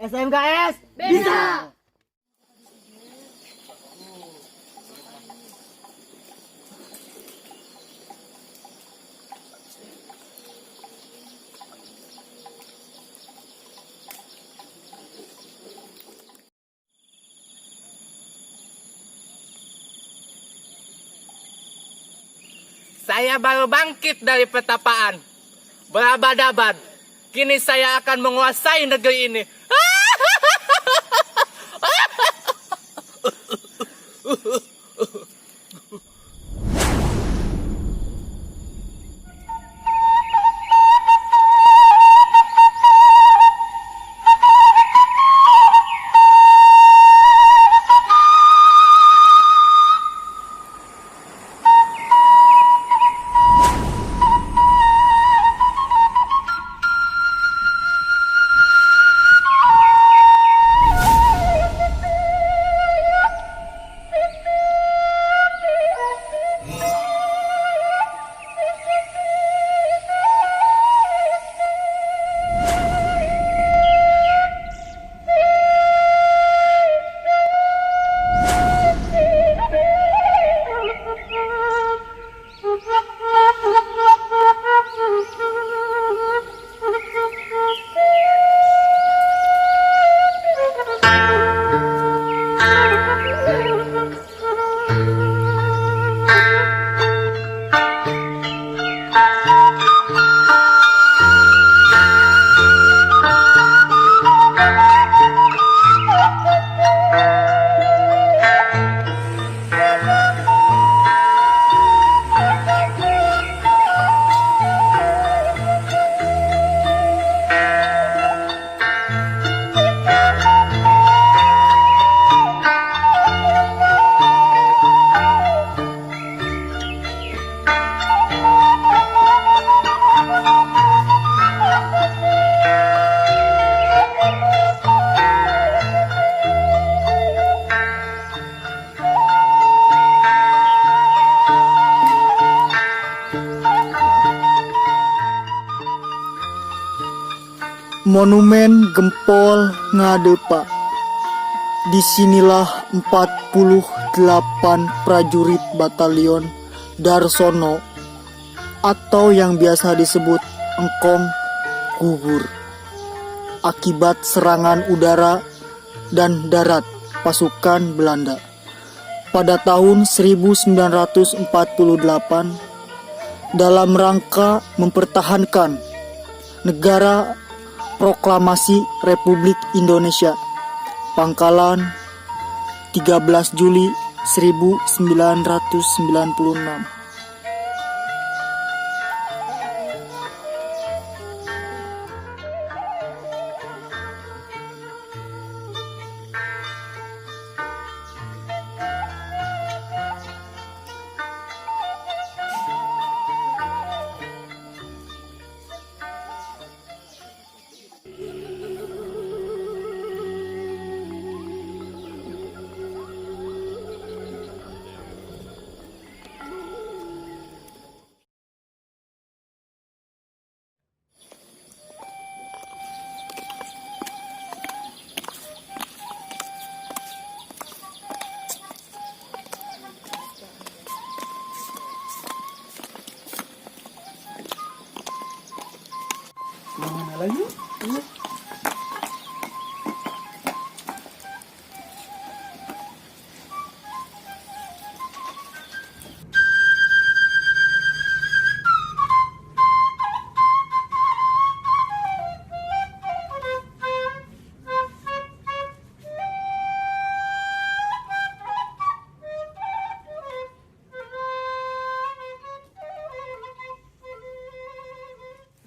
SMKS bisa. Saya baru bangkit dari pertapaan. Berabad-abad. Kini saya akan menguasai negeri ini. Monumen Gempol Ngadepa. Disinilah 48 prajurit batalion Darsono atau yang biasa disebut Engkong gugur akibat serangan udara dan darat pasukan Belanda pada tahun 1948 dalam rangka mempertahankan negara Proklamasi Republik Indonesia, Pangkalan, 13 Juli 1996. Mana lagi?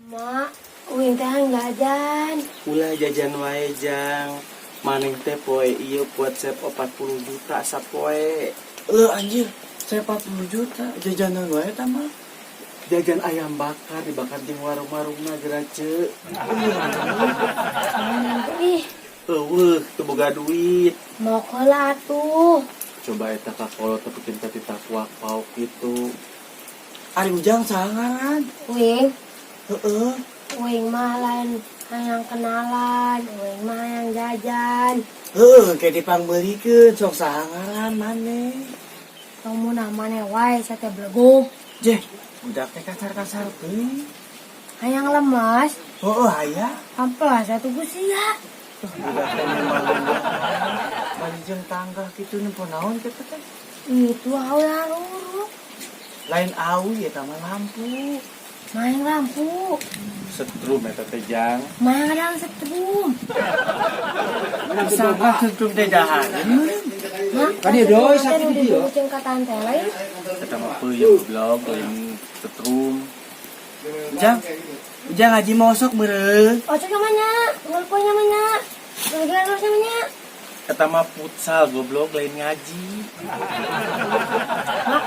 Mak, uing teh jajan. Ulah jajan wae, Jang. Maneh teh poe ieu buat sep 40 juta sapoe. Lo anjir, saya 40 juta jajanan wae ta mah. Jajan ayam bakar dibakar di warung-warungna geura ce. Ih, Euweuh, teu boga duit. Mau lah tuh. Coba eta ka kolot tepikeun ka titakuak pauk gitu. Ari Ujang sangaran. Uing, Heeh. uing mah lain hayang kenalan, uing mah hayang jajan. jajan. Heuh, kayak dipangbeulikeun sok saha ngaran maneh. Tong mun maneh wae sia teh belegug. Jeh, budak teh kasar-kasar teuing. Hayang lemes, Heuh, hayang. amplas atuh ku sia. Budak teh memang bali jeung tangga kitu nempo naon kitu teh. Itu awi haruruk. Lain awi eta mah lampu. Main lampu. Setrum eta teh Jang. Main kadang setrum. Sangka setrum teh dahareun. Mak, Tadi doi, sakit di dia. Kucing kataan teh lain. Eta mah peuyeum goblok lain setrum. Jang, Ujang ngaji mosok meureun. Ojo namanya, ngelpoy namanya. Ngelpoy namanya. Eta mah futsal goblok lain ngaji. Mak,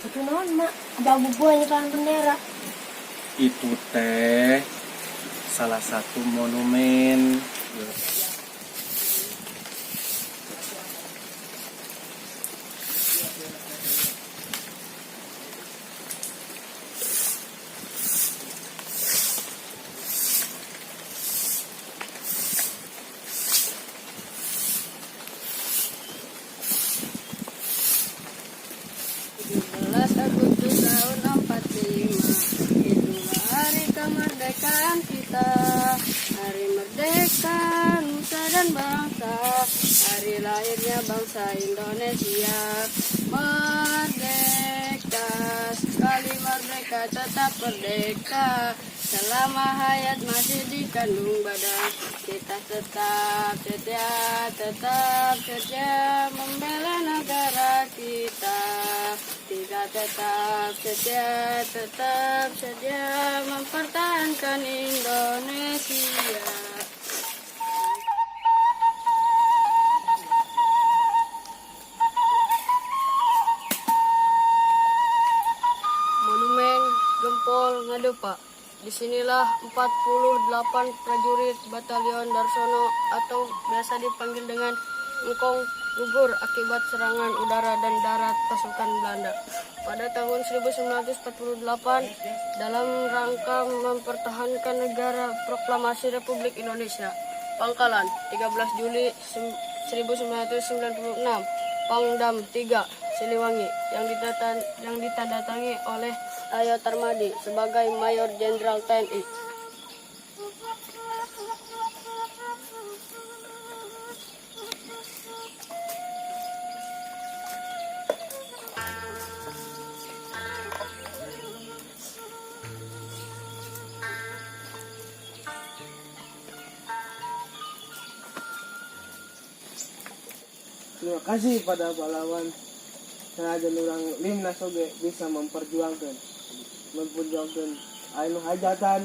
itu naon mak? Ada abu nyekelan bendera. Itu teh salah satu monumen. 17 Agustus tahun 45, itulah hari kemerdekaan kita. Hari merdeka nusa dan bangsa, hari lahirnya bangsa Indonesia. Merdeka, sekali merdeka tetap merdeka, selama hayat masih dikandung badan. Kita tetap setia membela negara kita. Kita tetap setia mempertahankan Indonesia. Monumen Gempol Ngadupa. Disinilah 48 prajurit Batalion Darsono atau biasa dipanggil dengan Engkong gugur akibat serangan udara dan darat pasukan Belanda. Pada tahun 1948 dalam rangka mempertahankan negara proklamasi Republik Indonesia. Pangkalan 13 Juli 1996, Pangdam 3 Siliwangi yang ditandatangi oleh Ayo Tarmadi sebagai Mayor Jenderal TNI. Terima kasih pada pahlawan senajan urang Limnas oge bisa memperjuangkan memperjuangkan anu hajatan,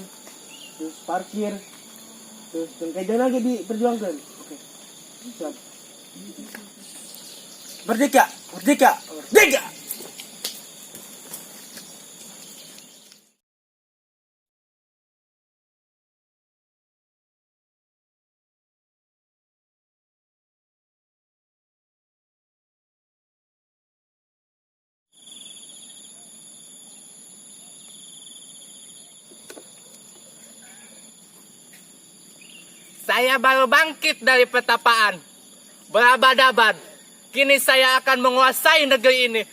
terus parkir, terus tengkejan lagi diperjuangkan. Oke, siap. Merdeka, merdeka, merdeka. Saya baru bangkit dari pertapaan. Berabad-abad. Kini saya akan menguasai negeri ini.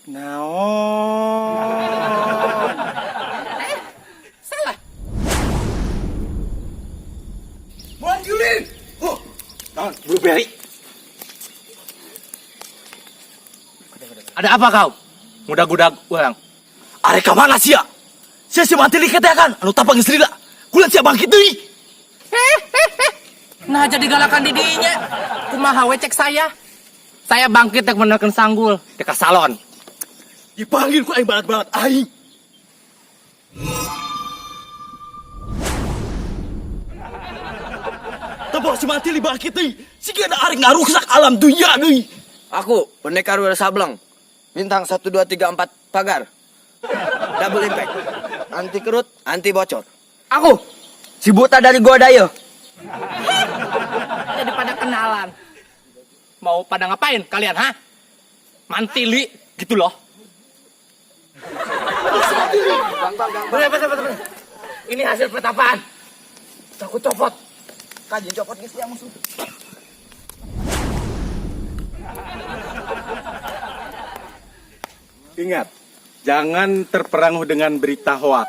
Naon? Salah. Bulan Juli. Huh. Naon, blueberry. Ada apa kau? Mudah-gudag orang. Arek ka mana sia? Sia si mantil iket ya kan? Anu tapang geus lila. Kulan sia bangkit deui. Nah jadi galakan didinya. Kumaha we cek saya. Saya bangkit tek menekan sanggul. Teh ka salon. Dipanggil ku aing balat-balat aing. Tepok si mati li bangkit deui. Siga arek ngarusak alam dunya deui. Aku, pendekar Wira Sableng. Bintang 1 2 3 4 pagar. Double impact. Anti kerut, anti bocor. Aku, si buta dari Gua Dayo. Jadi pada kenalan. Mau pada ngapain kalian, ha? Mantili gitu loh. Bentar, bentar, bentar. Ini hasil pertapaan. Aku copot. Kajian copot geus ya musuh. Ingat, jangan terperangah dengan berita hoak.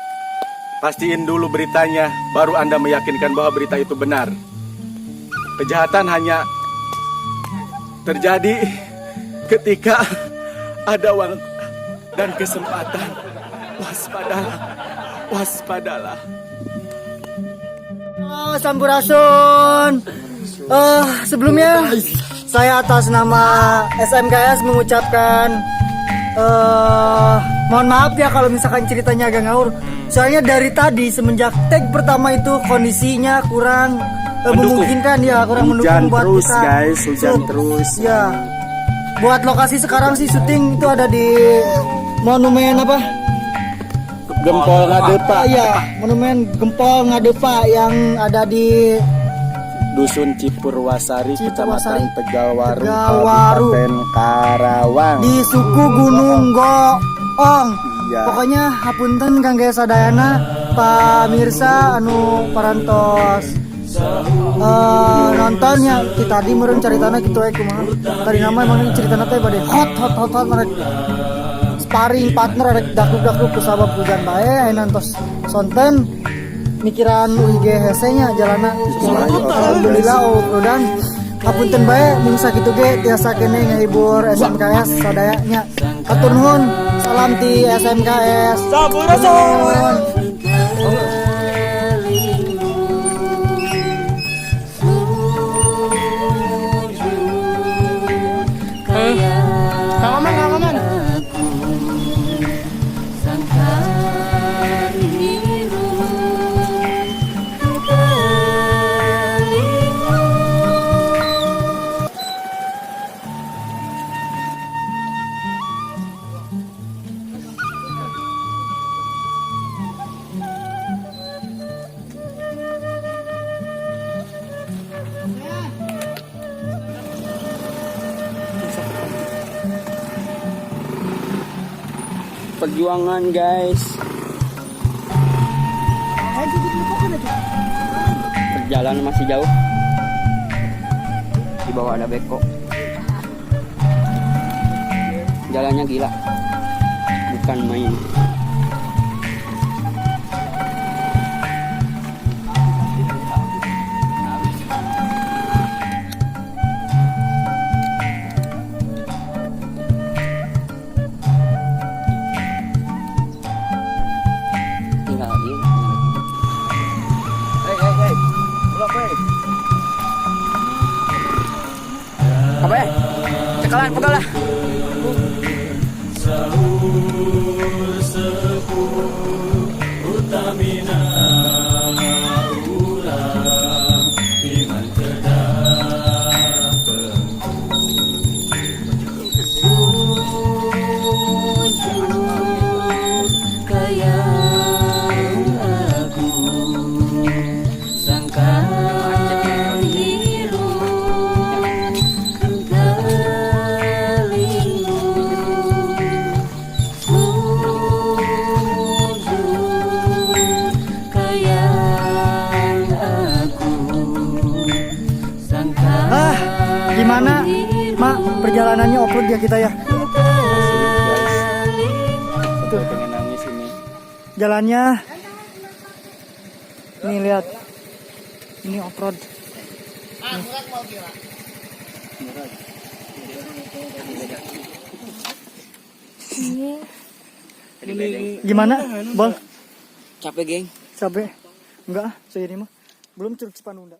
Pastiin dulu beritanya, baru Anda meyakinkan bahwa berita itu benar. Kejahatan hanya terjadi ketika ada uang dan kesempatan. Waspadalah, waspadalah. Halo, Sampurasun. Sebelumnya saya atas nama SMKS mengucapkan mohon maaf ya kalau misalkan ceritanya agak ngawur. Soalnya dari tadi semenjak take pertama itu kondisinya kurang memungkinkan ya, kurang Hujan mendukung buat terus, kita. guys, hujan terus. Ya. Buat lokasi sekarang sih syuting itu ada di monumen apa? Gempol Ngadepa. Iya, monumen Gempol Ngadepa yang ada di Dusun Cipurwasari, Cipurwasari, Kecamatan Tegalwaru, Tegalwaru. Kabupaten Karawang. Di suku Gunung Goong. Iya. Pokoknya hapunten kangge sadayana pamirsa anu parantos nontonnya kita tadi meureun caritana kitu we kumaha. Tadi nama emang ceritana teh bade hot hot hot hot rek sparring partner rek dakluk-dakluk kusabab hujan bae, ayeuna tos sonten mikiran UIG hese nya jalana. Alhamdulillah dan hapunten bae mung sakitu ge tiasa kene ngahibur SMKS sadayanya. Hatur nuhun, salam ti SMKS. Sampurasun. Kang Oman, Kang Oman. Perjuangan, guys. Perjalanan masih jauh. Di bawah ada beko. Jalannya gila. Bukan main. Tinggal lagi. Hei, hei, hei. Blok, hei. Apa ya? Cekalan, pegal lah. Sahur sepuh utamina urang iman kedah Sujud kayang agung sangkan hirup kelingu sujud kayang agung sangkan Ah, gimana, Mak, perjalanannya off-road ya kita ya? Sampai pengen nangis ini. Jalannya nih lihat. Ini off-road. Gimana, Bol? Capek, geng. Capek? Enggak, ah, saya ini mah belum Curug Cipanunda.